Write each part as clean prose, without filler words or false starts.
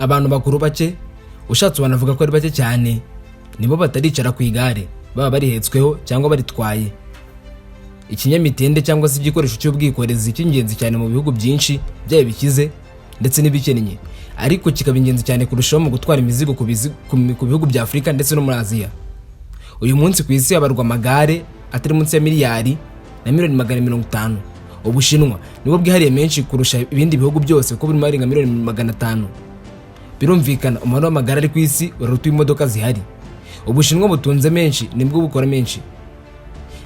Abantu bakuru bake, ushatse wanavuga ko ari bake cyane, nibo bataricara ku igare, baba barihetsweho cyangwa baritwaye. Ikinyamitende cyangwa se igikoresho cy'ubwikorezi cy'ingenzi cyane mu bihugu byinshi, byaba bikize ndetse n'ibikennye, ariko kikaba ingenzi cyane kurushaho mu gutwara imizigo ku bihugu bya Afurika ndetse no muri Aziya. Uyu munsi ku isi habarwa amagare atari munsi ya miliyari na miliyoni 150. Ubushinwa nibwo bwihariye menshi kurusha ibindi bihugu byose, kuko burimo arenga miliyoni 500. Birumvikana, umubare w'amagare ari ku isi uraruta imodoka zihari. Ubushinwa butunze menshi, nibwo bukora menshi.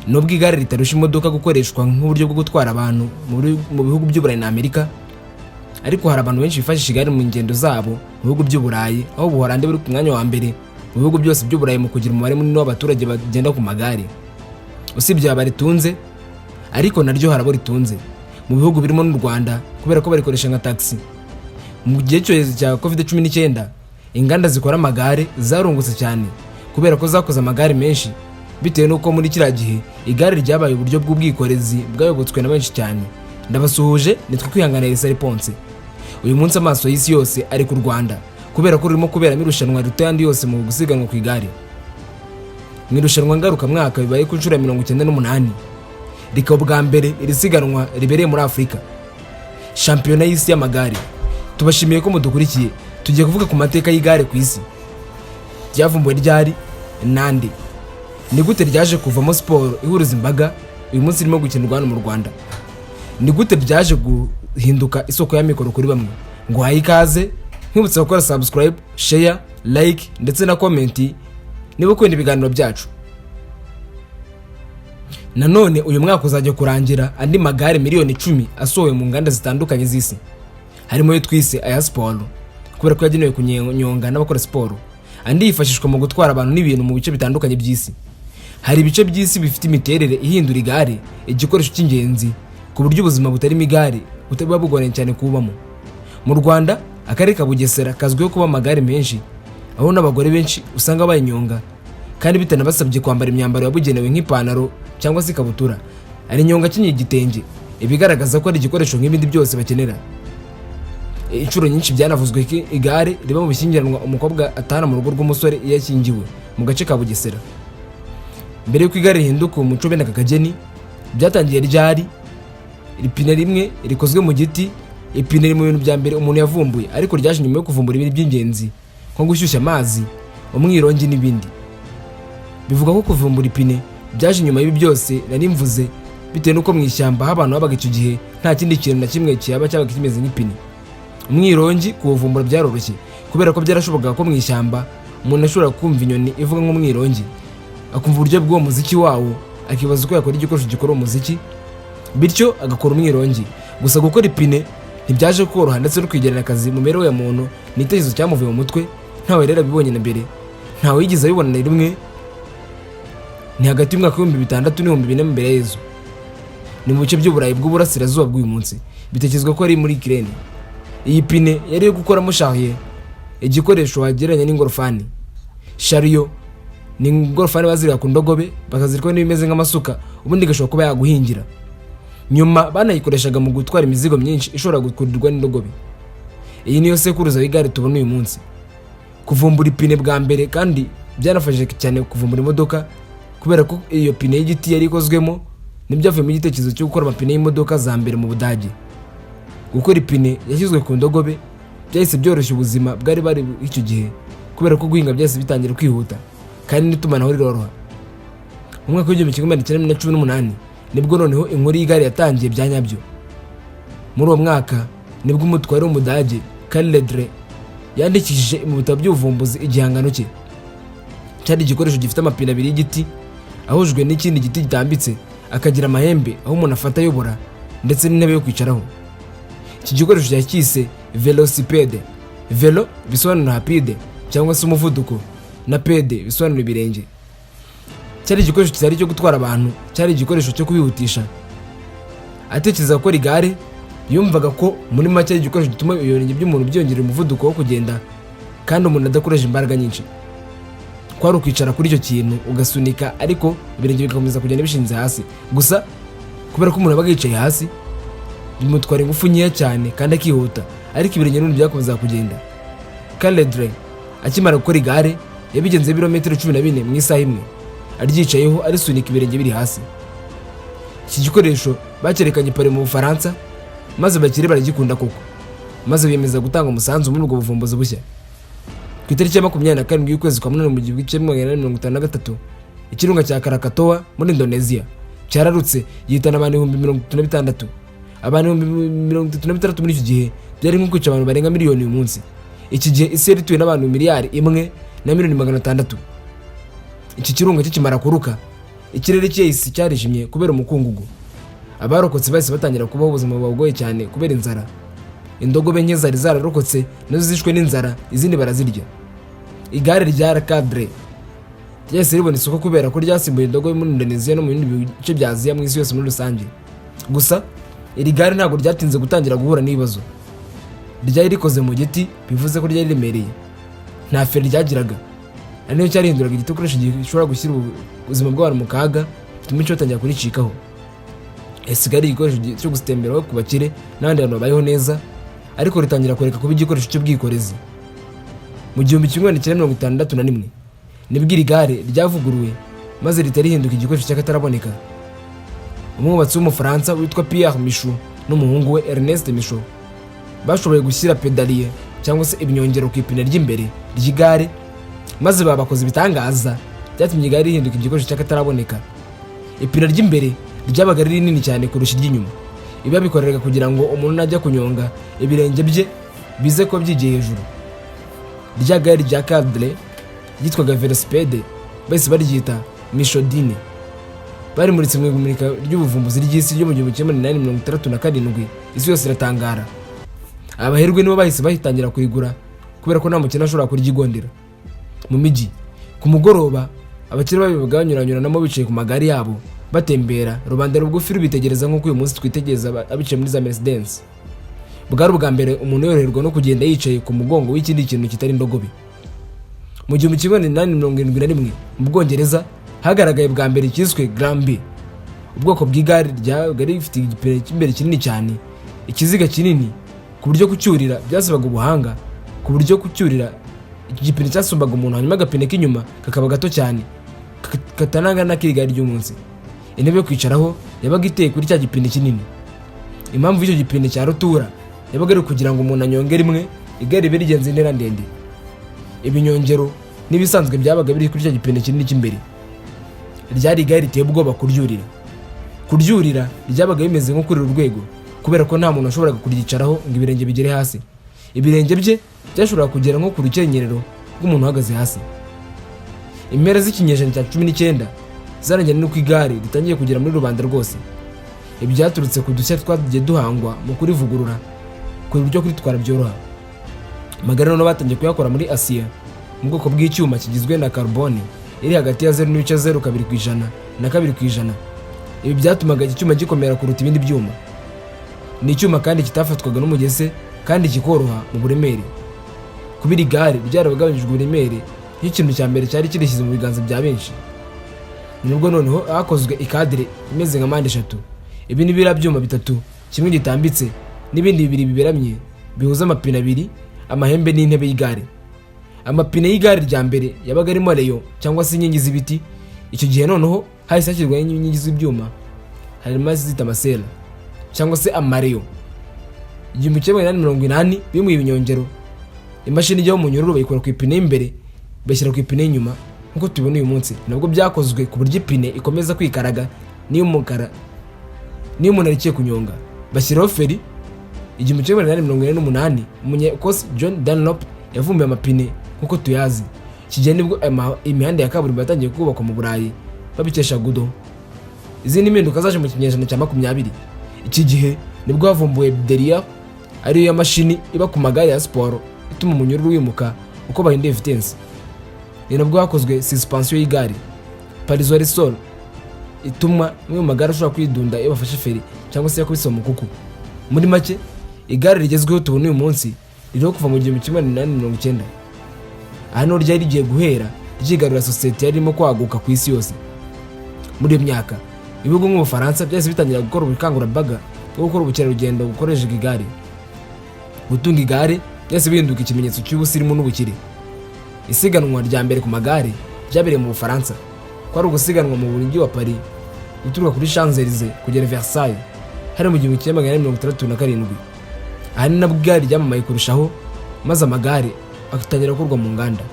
Nubwo igare ritarusha imodoka gukoreshwa nk'uburyo bwo gutwara abantu mu bihugu by'Uburayi na Amerika, ariko hari abantu benshi bifashisha igare mu ngendo zabo mu bihugu by'Uburayi, aho Ubuholandi buri ku mwanya wa mbere mu bihugu byose by'Uburayi mu kugira umubare munini w'abaturage bagenda ku magare. Usibye aba baritunze, ariko naryo hari abo ritunze mu bihugu birimo n'u Rwanda, kubera ko barikoresha nka taxi. Mu gihe cy'icyorezo cya COVID-19, inganda zikora amagare zarungutse cyane, kubera ko zakoze amagare menshi, bitewe n'uko muri kiriya gihe igare ryabaye uburyo bw'ubwikorezi bwayobotswe na benshi cyane. Ndabasuhuje, nitwe Kwihanganira Elisa Ponce. Uyu munsi amaso y'isi yose ari ku Rwanda, kubera ko rurimo kuberamo irushanwa riruta ayandi yose mu gusiganwa ku igare, mu irushanwa ngarukamwaka bibaye ku nshuro ya 98, rikaba ubwa mbere iri siganwa ribereye muri Afurika, Shampiyona y'Isi y'Amagare. Tubashimiye ko mudukurikiye. Tugiye kuvuga ku mateka y'igare ku isi. Ryavumbuwe ryari nande? Ni gute ryaje kuvamo siporo ihuruza imbaga uyu munsi irimo gukinirwa hano mu Rwanda? Ni gute byaje guhinduka isoko y'amikoro kuri bamwe? Ngo uhaye ikaze, nkwibutsa gukora subscribe, share, like ndetse na comment niba ukunda ibiganiro byacu. Nanone uyu mwaka uzajya kurangira andi magare miliyoni 10 asohowe mu nganda zitandukanye z'isi, harimo ayo twise aya siporo kubera ko yagenewe kunyonga n'abakora siporo, andi yifashishwa mu gutwara abantu n'ibintu mu bice bitandukanye by'isi. Hari ibice by'isi bifite imiterere ihindura igare igikoresho cy'ingenzi, ku buryo ubuzima butarimo igare buba bugoranye cyane kubamo. Mu Rwanda, akarere ka Bugesera kazwiho kuba amagare menshi, aho n'abagore benshi usanga bayinyonga kandi bitanabasabye kwambara imyambaro yabugenewe nk'ipantaro cyangwa se ikabutura. Ari inyonga akenyeye igitenge, ibigaragaza ko ari igikoresho nk'ibindi byose bakenera. Inshuro nyinshi byanavuzwe ko igare riba mu bishyingiranwa umukobwa atahana mu rugo rw'umusore iyo ashyingiwe mu gace ka Bugesera. Mbere y'uko igare rihinduka umuco bene aka kageni, byatangiye ryari ipine rimwe rikozwe mu giti. Ipine riri mu bintu bya mbere umuntu yavumbuye, ariko ryaje nyuma yo kuvumbura ibintu by'ingenzi nko gushyushya amazi, umwirongi n'ibindi. Bivuga ko kuvumbura ipine byaje nyuma y'ibi byose nari mvuze, bitewe n'uko mu ishyamba aho abantu babaga icyo gihe nta kindi kintu na kimwe cyaba cyabaga kimeze nk'ipine. Umwirongi kuwuvumbura byaroroshye, kubera ko byarashobokaga ko mu ishyamba umuntu ashobora kumva inyoni ivuga nk'umwirongi, akumva uburyo bw'uwo muziki wawo, akibaza uko yakora igikoresho gikora uwo muziki, bityo agakora umwirongi. Gusa gukora ipine ntibyaje koroha, ndetse no kwigerera akazi mu mibereho ya muntu ni igitekerezo cyamuvuye mu mutwe, ntawe rero abibonye na mbere, ntawe yigeze abibona na rimwe. Ni hagati y'umwaka w'6000 n'ibihumbi 4000 mbere ya Yezu, ni mu bice by'Uburayi bw'uburasirazuba bw'uyu munsi, bitekerezwa ko ari muri Kirene. Iyi pine yari iyo gukoramo chariot, igikoresho wagereranya n'ingorofani. Chariot ni ingorofani bazirika ku ndogobe, bakazirikaho n'ibimeze nk'amasuka, ubundi igashobora kuba yaguhingira. Nyuma banayikoreshaga mu gutwara imizigo myinshi ishobora gukurirwa n'indogobe. Iyi niyo sekuruza w'igare tubona uyu munsi. Kuvumbura ipine bwa mbere kandi byanafashije cyane kuvumbura imodoka, kubera ko iyo pine y'igiti yari ikozwemo nibyo havuyemo igitekerezo cyo gukora amapine y'imodoka za mbere mu Budage. Gukora ipine yashyizwe ku ndogobe byahise byoroshya ubuzima bwari bari icyo gihe, kubera ko guhinga byahise bitangira kwihuta kandi n'itumanaho riroroha. Mu mwaka w'1918 nibwo noneho inkuru y'igare yatangiye bya nyabyo. Muri uwo mwaka nibwo umutware w'Umudage Karl Ledre yandikishije mu bitabo by'ubuvumbuzi igihangano cye. Cyari igikoresho gifite amapine abiri y'igiti ahujwe n'ikindi giti gitambitse, akagira amahembe aho umuntu afata ayobora, ndetse n'intebe yo kwicaraho. Iki gikoresho cyari cyise vélocipède. Vélo bisobanura rapide cyangwa se umuvuduko, na pède bisobanura ibirenge. Cyari igikoresho kitari icyo gutwara abantu, cyari igikoresho cyo kubihutisha. Atekereza gukora igare, yumvaga ko muri make ari igikoresho gituma ibirenge by'umuntu byiyongerera umuvuduko wo kugenda kandi umuntu adakoresha imbaraga nyinshi. Kwari ukwicara kuri icyo kintu ugasunika, ariko ibirenge bigakomeza kugenda bishinze hasi gusa. Kubera ko umuntu abaga yicaye hasi, bimutwara ingufu nkeya cyane kandi akihuta, ariko ibirenge n'ubundi byakomeza kugenda. Calandre akimara gukora igare, yabigenze ibirometero 14 mu isaha imwe aryicayeho, arisunika ibirenge biri hasi. Iki gikoresho bacyerekanye i Paris mu Bufaransa, maze abakire baragikunda koko, maze biyemeza gutanga umusanzu muri ubwo buvumbuzi bushya. Ku itariki ya 27 y'ukwezi kwa munani mu 1853, ikirunga cya Karakatoa muri Indonesia cyararutse, gihitana abantu 36,000. Abantu 36,000 muri icyo gihe byari nko kwica abantu barenga miliyoni uyu munsi. Iki gihe isi yari ituwe n'abantu 1,600,000,000. Iki kirunga kikimara kuruka, ikirere cy'isi cyarijimye kubera umukungugu. Abarokotse bahise batangira kubaho ubuzima bubagoye cyane kubera inzara. Indogobe nke zari zararokotse nazo zishwe n'inzara, izindi barazirya. Igare rya Cadre ryahise ribona isoko kubera ko ryasimbuye indogobe muri Indonesia no mu bindi bice bya Aziya, mu isi yose muri rusange. Gusa iri gare ntabwo ryatinze gutangira guhura n'ibibazo. Ryari rikoze mu giti, bivuze ko ryari riremereye. Nta feri ryagiraga, ari niyo cyarihinduraga igiti ukoresha igihe gishobora gushyira ubuzima bw'abantu mu kaga, bituma icyo batangira kuricikaho. Isigaye ari igikoresho cyo gutemberaho ku bakire n'abandi bantu babayeho neza, ariko ritangira kureka kuba igikoresho cy'ubwikorezi. Mu 1961 nibwo iri gare ryavuguruwe, maze rihita rihinduka igikoresho cy'akataraboneka. Umwubatsi w'Umufaransa witwa Pierre Michon n'umuhungu we Ernest Michon bashoboye gushyira pédalier cyangwa se ibinyongero ku ipine ry'imbere ry'igare, maze babakoze ibitangaza byatumye igare rihinduka igikoresho cy'akataraboneka. Ipine ry'imbere ryabaga ari rinini cyane kurusha iry'inyuma. Ibi babikoreraga kugira ngo umuntu najya kunyonga, ibirenge bye bize kuba byigiye hejuru. Rya gare rya Cadre ryitwaga Velocipede bahise baryita Michodine. Barimuritse mu imurika ry'ubuvumbuzi ry'isi ryo mu 1867, isi yose iratangara. Abaherwe nibo bahise bahitangira kurigura, kubera ko nta mukene ashobora kuryigondera. Mu mijyi ku mugoroba, abakire babibaga banyuranyuranamo bicaye ku magare yabo batembera, rubanda rugufi rubitegereza nk'uko uyu munsi twitegereza abicaye muri za Mercedes. Bwari ubwa mbere umuntu yoroherwa no kugenda yicaye ku mugongo w'ikindi kintu kitari indogobe. Mu 1871 mu Bwongereza hagaragaye bwa mbere ikiswe Granby, ubwoko bw'igare ryabaga rifite igipine cy'imbere kinini cyane, ikiziga kinini, ku buryo kucyurira byasabaga ubuhanga, ku buryo kucyurira iki gipine cyasumbaga umuntu, hanyuma agapine k'inyuma kakaba gato cyane katanangana n'ak'iri ry'umunsi. Intebe yo kwicaraho yabaga iteye kuri cya gipine kinini. Impamvu y'icyo gipine cya rutura yabaga ari ukugira ngo umuntu anyonge rimwe, igare ribe rigenze intera ndende. Ibinyongero n'ibisanzwe byabaga biri kuri cya gipine kinini cy'imbere. Ryari igare riteye ubwoba kuryurira. Kuryurira ryabaga bimeze nko kurira urwego, kubera ko nta muntu washoboraga kuryicaraho ngo ibirenge bigere hasi. Ibirenge bye byashoboraga kugera nko ku rukenyerero rw'umuntu uhagaze hasi. Impera z'ikinyejana cya 19 zarangiye n'uko igare ritangiye kugera muri rubanda rwose. Ibi byaturutse ku dushya twagiye duhangwa mu kurivugurura ku buryo kuritwara byoroha. Amagare noneho batangiye kuyakora muri Asiya mu bwoko bw'icyuma kigizwe na carbone iri hagati ya 0.02% na 2%. Ibi byatumaga iki cyuma gikomera kuruta ibindi byuma. Ni icyuma kandi kitafatwaga n'umugese kandi kikoroha mu buremere. Kuba iri gare ryarabagabanyijwe uburemere nicyo kintu cya mbere cyari kirishyize mu biganza bya benshi. Nibwo noneho hakozwe ikadire imeze nka mpande eshatu. Ibi ni biriya byuma bitatu, kimwe gitambitse n'ibindi bibiri biberamye, bihuza amapine abiri, amahembe n'intebe y'igare. Amapine y'igare rya mbere yabaga arimo rayons cyangwa se inkingi z'ibiti. Icyo gihe noneho hahise hashyirwaho inkingi z'ibyuma, harimo izita amasera cyangwa se ama rayons. 1880 bimuye ibinyongero, imashini ijyaho umunyururu bayikura ku ipine y'imbere bashyira ku ipine y'inyuma nk'uko tubibona uyu munsi. Nabwo byakozwe ku buryo ipine ikomeza kwikaraga niyo umukara niyo umuntu arikiye kunyonga, bashyiraho feri. 1848 Umunyekosi John Dunlop yavumbuye amapine nk'uko tuyazi. Iki gihe nibwo imihanda ya kaburimbo yatangiye kubakwa mu Burayi babikesha goudron. Izindi mpinduka zaje mu kinyejana cya 20. Iki gihe nibwo havumbuwe dérailleur, ariyo ya mashini iba ku magare ya siporo ituma umunyururu wimuka uko bahinduye vitesse. Ni nabwo hakozwe suspension y'igare, parizo ressort, ituma amwe mu magare ashobora kwidunda iyo bafashe feri cyangwa se yakubise mu mukuku. Muri make, igare rigezweho tubona uyu munsi ririho kuva mu 1890. Aha niho ryari rigiye guhera ryigarurira sosiyete yari irimo kwaguka ku isi yose. Muri iyo myaka, ibihugu nk'Ubufaransa byahise bitangira gukora ubukangurambaga bwo gukora ubukerarugendo bukoresheje igare. Gutunga igare Byose bihinduka ikimenyetso cy'ubusirimu n'ubukire. Isiganwa rya mbere ku magare ryabereye mu Bufaransa, kwari ugusiganwa mu mujyi wa Paris guturuka kuri Champs-Élysées kugera Versailles, hari mu 1467. Aha ni nabwo igare ryamamaye kurushaho, maze amagare agatangira gukorwa mu nganda.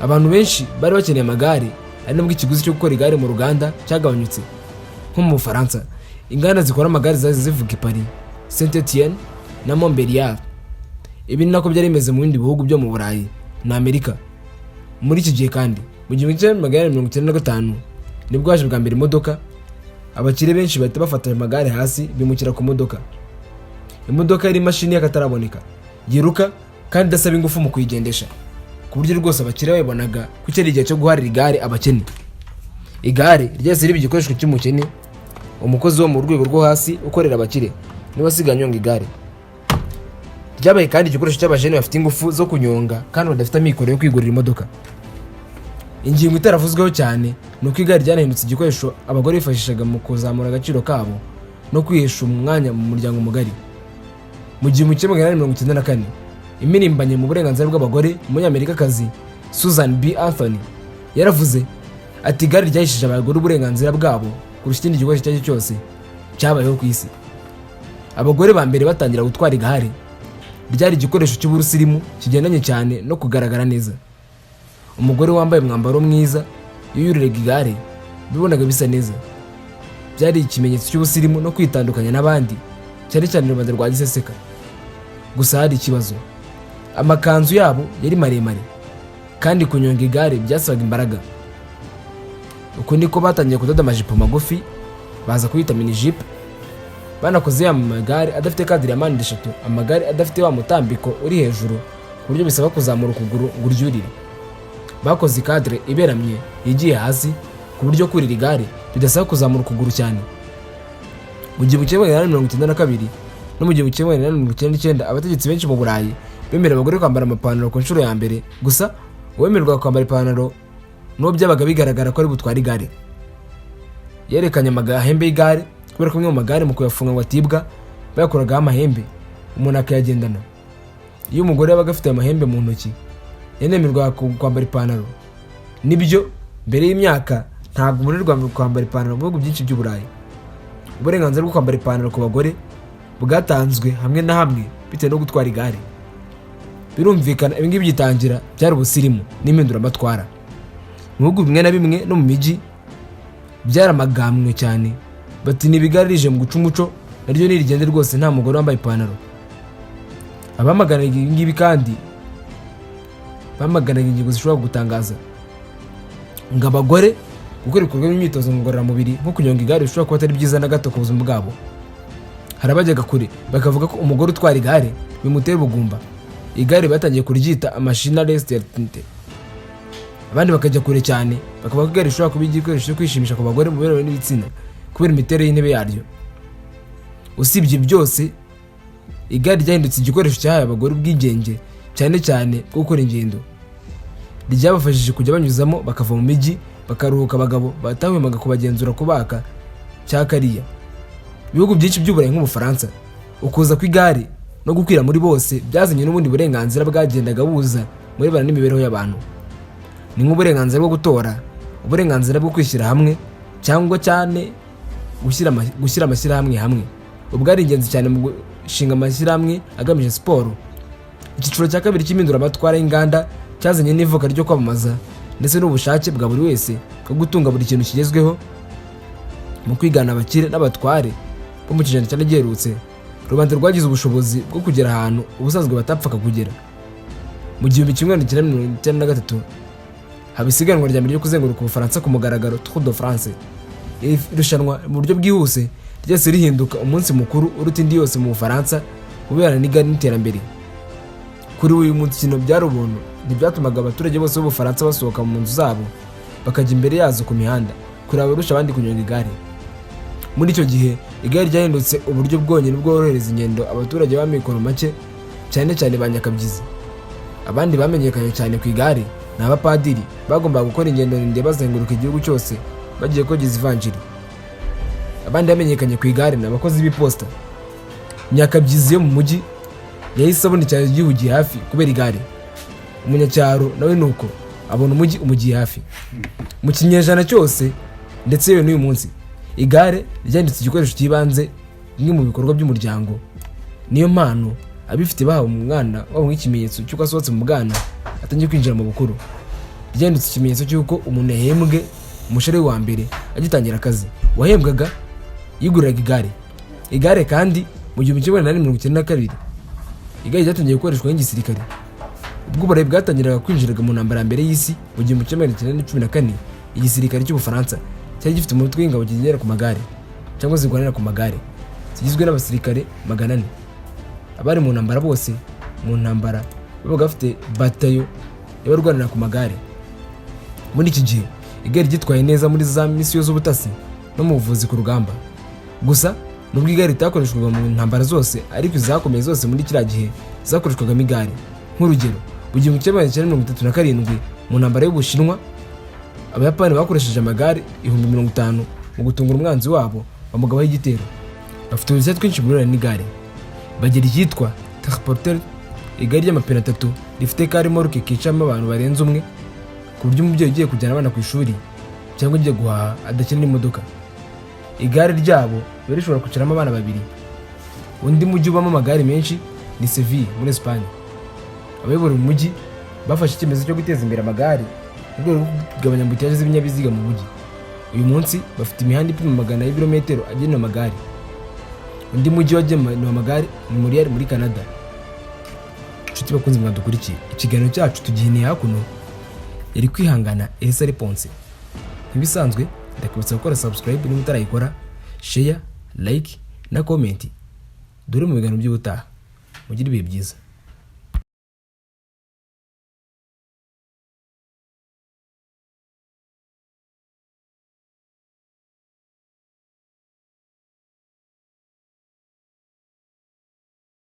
Abantu benshi bari bakeneye amagare, ari nabwo ikiguzi cyo gukora igare mu ruganda cyagabanyutse. Nko mu Bufaransa, inganda zikora amagare zahise zivuga i Paris, Saint Etienne na Montbéliard. Ibi ni nako byari bimeze mu bindi bihugu byo mu Burayi na Amerika. Muri iki gihe kandi, mu 1895, nibwo haje bwa mbere imodoka. Abakire benshi bahita bafata ayo magare hasi, bimukira ku modoka. Imodoka yari imashini y'akataraboneka, yiruka kandi idasaba ingufu mu kuyigendesha, ku buryo rwose abakire babibonaga ko cyari igihe cyo guharira igare abakene. Igare ryahise riba igikoresho cy'umukene. Umukozi wo mu rwego rwo hasi ukorera abakire niwe asigaye anyonga igare. Ryabaye kandi igikoresho cy'abajene bafite ingufu zo kunyonga kandi badafite amikoro yo kwigurira imodoka. Ingingo itaravuzweho cyane ni uko igare ryanahindutse igikoresho abagore bifashishaga mu kuzamura agaciro kabo no kwihesha umwanya mu muryango mugari. Mu 1894, impirimbanyi mu burenganzira bw'abagore, Umunyamerikakazi Susan B. Anthony, yaravuze ati: "Igare ryahesheje abagore uburenganzira bwabo kurusha ikindi gikoresho icyo ari cyo cyose cyabayeho ku isi." Abagore ba mbere batangira gutwara igare, ryari igikoresho cy'ubusirimu kigendanye cyane no kugaragara neza. Umugore wambaye umwambaro mwiza, iyo yuriraga igare bibonaga bisa neza. Byari ikimenyetso cy'ubusirimu no kwitandukanya n'abandi, cyane cyane rubanda rwa giseseka. Gusa hari ikibazo: amakanzu yabo yari maremare kandi kunyonga igare byasabaga imbaraga. Uko niko batangiye kudoda amajipo magufi, baza kuyita mini-jupe. Banakoze ya magare adafite cadre ya mpande eshatu, amagare adafite wa mutambiko uri hejuru ku buryo bisaba kuzamura ukuguru ngo uryurire. Bakoze cadre iberamye yigiye hasi, ku buryo kurira igare bidasaba kuzamura ukuguru cyane. Mu 1892 no mu 1899, abategetsi benshi mu Burayi bemerera abagore kwambara amapantaro ku nshuro ya mbere. Gusa uwemererwa kwambara ipantaro n'uwo byabaga bigaragara ko ari butware igare yerekanye amahembe y'igare, kubera ko amwe mu magare mu kuyafunga ngo atibwa bayakoragaho amahembe, umuntu akayagendana. Iyo umugore yabaga afite amahembe mu ntoki, yanemerwaga kwambara ipantaro. Nibyo, mbere y'imyaka ntabwo uburirwa kwambara ipantaro mu bihugu byinshi by'Uburayi. Uburenganzira bwo kwambara ipantaro ku bagore bwatanzwe hamwe na hamwe bitewe no gutwara igare. Birumvikana, ibingibi bigitangira byari ubusirimu n'impinduramatwara. Mu bihugu bimwe na bimwe no mu mijyi byaramagamwe cyane, bati: "Niba igare rije mu guca umuco, naryo nirigende rwose, nta mugore wambaye ipantaro." Abamaganaga ibingibi kandi bamaganaga ingingo zishobora gutangaza ngo abagore gukora ibikorwa by'imyitozo ngororamubiri nko kunyonga igare bishobora kuba atari byiza na gato ku buzima bwabo. Hari abajyaga kure bakavuga ko umugore utwara igare bimutera ubugumba. Igare batangiye kuryita machine à stérilité. Abandi bakajya kure cyane, bakavuga ko igare rishobora kuba igikoresho cyo kwishimisha ku bagore mu birebana n'ibitsina kubera imiterere y'intebe yaryo. Usibye byose, igare ryahindutse igikoresho cyahaye abagore ubwigenge, cyane cyane bwo gukora ingendo. Ryabafashije kujya banyuzamo bakava mu mijyi bakaruhuka, abagabo batahwemaga kubagenzura kubaka cya kariya. Ibihugu byinshi by'Uburayi nk'Ubufaransa, ukuza kw'igare no gukwira muri bose byazanye n'ubundi burenganzira bwagendaga buza mu birebana n'imibereho y'abantu, ni nk'uburenganzira bwo gutora, uburenganzira bwo kwishyira hamwe, cyangwa cyane gushyira amashyirahamwe hamwe. Ubwo ari ingenzi cyane mu gushinga amashyirahamwe agamije siporo. Icyiciro cya kabiri cy'impinduramatwara y'inganda cyazanye n'ivuka ryo kwamamaza ndetse n'ubushake bwa buri wese bwo gutunga buri kintu kigezweho mu kwigana abakire n'abatware bo mu kinyejana cyari giherutse. Rubanda rwagize ubushobozi bwo kugera ahantu ubusanzwe batapfaga kugera. Mu 1993 haba isiganwa rya mbere ryo kuzenguruka Ubufaransa ku mugaragaro, Tour de France. Iri rushanwa mu buryo bwihuse ryose rihinduka umunsi mukuru uruta indi yose mu Bufaransa mu birebana n'igare n'iterambere. Kuri uyu mukino byari ubuntu, ntibyatumaga abaturage bose b'Ubufaransa basohoka mu nzu zabo bakajya imbere yazo ku mihanda kureba abarusha abandi kunyonga igare. Muri icyo gihe igare ryahindutse uburyo bwonyine bworohereza ingendo abaturage b'amikoro make, cyane cyane ba nyakabyizi. Abandi bamenyekanye cyane ku igare ni abapadiri bagombaga gukora ingendo ndende bazenguruka igihugu cyose bagiye kogeza ivanjiri. Abandi bamenyekanye ku igare ni abakozi b'iposita. Nyakabyizi yo mu mujyi Yahise abona icyaro gihugiye hafi kubera igare. Umunyacyaro nawe ni uko abona umujyi umugiye hafi. Mu kinyejana cyose, ndetse yewe n'uyu munsi, igare ryanditse igikoresho cy'ibanze bimwe mu bikorwa by'umuryango. Niyo mpano abifite bahawe umwana wabo nk'ikimenyetso cy'uko asohotse mu bwana, atangiye kwinjira mu bukuru. Ryanditse ikimenyetso cy'uko umuntu yahembwe umushahara we wa mbere agitangira akazi. Wahembwaga yiguriraga igare. Igare kandi mu 1892 igare ryatangiye gukoreshwa nk'igisirikare, ubwo Uburayi bwatangiraga kwinjiraga mu ntambara ya mbere y'isi mu 1914. Igisirikare cy'Ubufaransa cyari gifite umutwe w'ingabo kigendera ku magare cyangwa zirwanira ku magare, zigizwe n'abasirikare 400. Abari mu ntambara bose, mu ntambara babaga bafite batayo y'abarwanira ku magare. Muri iki gihe igare ryitwaye neza muri za misiyo z'ubutasi no mu buvuzi ku rugamba. Gusa nubwo igare ritakoreshwaga mu ntambara zose, ariko izakomeye zose muri kiriya gihe zakoreshwagamo igare. Nk'urugero, mu 1937, mu ntambara y'Ubushinwa, Abayapani bakoresheje amagare 50,000 mu gutungura umwanzi wabo bamugabaho igitero. Bafite udushya twinshi mu birebana n'igare. Bagira icyitwa triporteur, igare ry'amapine atatu rifite ka remorque kicamo abantu barenze umwe, ku buryo umubyeyi ugiye kujyana abana ku ishuri cyangwa ugiye guhaha adakenera imodoka. Igare ryabo riba rishobora kwicaramo abana babiri. Undi mujyi ubamo amagare menshi ni Seville muri Espagne. Abayobora umujyi bafashe icyemezo cyo guteza imbere amagare mu rwego rwo kugabanya embouteillage z'ibinyabiziga mu mujyi. Uyu munsi bafite imihanda ipima magana y'ibirometero agenewe amagare. Undi mujyi wagenewe amagare ni Montreal muri Canada. Inshuti bakunze mwadukurikiye, ikiganiro cyacu tugihiniye hakuno. Yari Kwihangana Elsa Reponse. Nk'ibisanzwe, ndakwibutsa gukora subscribe niba utarayikora, share, like na comment. Dore mu biganiro by'ubutaha. Mugire ibihe byiza.